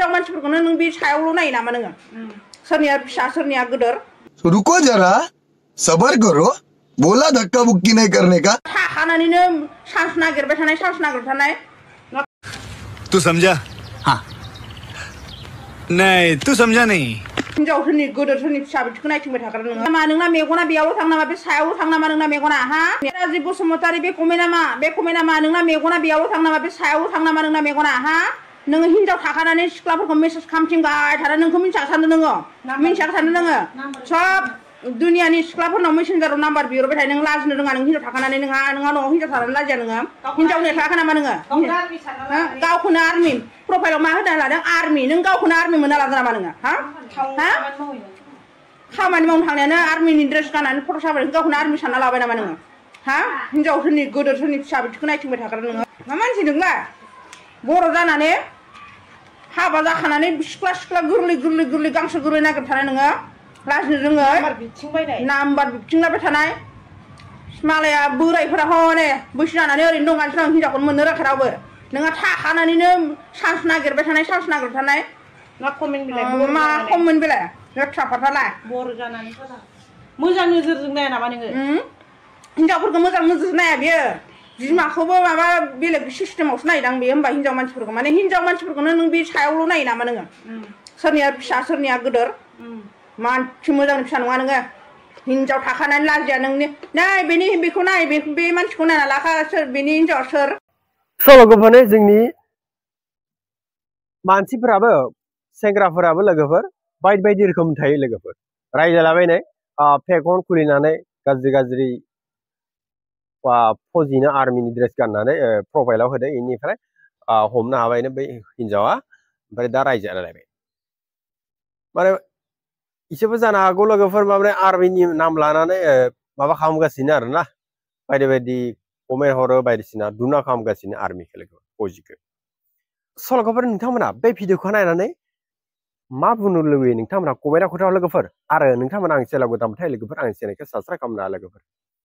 हिनजाव मानसिफोरखौनो नों बे सायावल' नायो नामा नोङो सोरनिया फिसा सोरनिया गोदोर रुको जरा सबर करो बोला धक्का बुक्की नहीं करने का थाखानानैनो चान्स नागिरबाय थानाय तू समझा हाँ नहीं तू समझा नहीं हिनजावफोरनि गोदोरफोरनि फिसा बिदिखौ नायथिंबाय थाग्रा नोङो मा नोंना मेगना बेयावल' थां नामा बे सायावल' थां नामा नोंना मेगना हा राजि बसुमतारी बे कमेन्टआ मा नोंना मेगना बेयावल' थां नामा बे सायावल' थां नामा नोंना मेगना हा नोङो हिनजाव थाखानानै सिख्लाफोरखौ मेसेज खालामथिंबाय थाना नोंखौ मिन्थिया सानदों नोङो मिन्थिया सानदों नोङो सब दुनियानि सिख्लाफोरनाव मेसेन्जाराव नाम्बार बिहरबाय थायो नों लाजिनो रोङा नों हिनजाव थाखानानै नोंहा न'आव हिनजाव थानानै लाजिया नोङो हिनजावनि थाखा नामा नोङो गावखौनो आर्मि प्रफाइलाव मा होना लादों आर्मि नों गावखौनो आर्मि मोना लादों नामा नोङो हा खामानि मावनो थांनायानो आर्मिनि ड्रेस गाननानै फट' साफायनानै गावखौनो आर्मि सानना लाबाय नामा नोङो हा हिनजावफोरनि गोदोरफोरनि फिसा बिदिखौ नायथिंबाय थाग्रा नोङो मा मानसि नोंलाय बर' जानानै हाबा जाखानानै सिख्ला गोरलै गांसो गोरलै नागिरथानाय नोङो लाजिनो रोङो नाम्बार बिथिंलाबाय थानाय मालाया बोरायफोरा हनै बैसो जानानै ओरैनो दं मानसिफ्रा हिनजावखौनो मोननो रोङाखै रावबो नोंहा थाखानानैनो चान्स नागिरबाय थानाय मा कमेन्ट बिलाय लेथ्रा फाथालाय बर' जानानै मोजां नोजोरजों नाया नामा नोङो हिनजावफोरखौ मोजां नोजोरजों नाया बियो बिमाखौबो माबा बेलेग सिस्टेमावसो नायदां बेयो होमबा हिनजाव मानसिफोरखौ माने हिनजाव मानसिफोरखौनो नों बे सायावल' नायो नामा नोङो सोरनिया फिसा सोरनिया गोदोर मानसि मोजांनि फिसा नङा नोङो हिनजाव थाखानानै लाजिया नोंनि नाय बेखौ नाय बे मानसिखौ नायना लाखा सोर बेनि हिनजावा सोर सल'खौफोरनो जोंनि मानसिफोराबो सेंग्राफोराबो लोगोफोर बायदि रोखोमनि थायो लोगोफोर रायजालाबायनाय फेक एकाउन्ट खुलिनानै गाज्रि फजिनो आर्मिनि ड्रेस गाननानै प्रफाइलाव होदो इनिफ्राय हमनो हाबायनो बै हिनजावा ओमफ्राय दा रायजालायबाय माने इसोरबो जानो हागौ लोगोफोर माने आर्मिनि नाम लानानै माबा खालामगासिनो आरोना बायदि कमेन्ट हरो बायदिसिना दुना खालामगासिनो आर्मिखौ लोगोफोर फजिखौ सल'खौफोर नोंथांमोना बे भिडिअखौ नायनानै मा बुंनो लुबैयो नोंथांमोना कमेन्टआव खोन्था लोगोफोर आरो नोंथांमोना आं चेनेलाव गोदानबाथाय लोगोफोर आं चेनेलखौ साबस्क्राइब खालामना लोगोफोर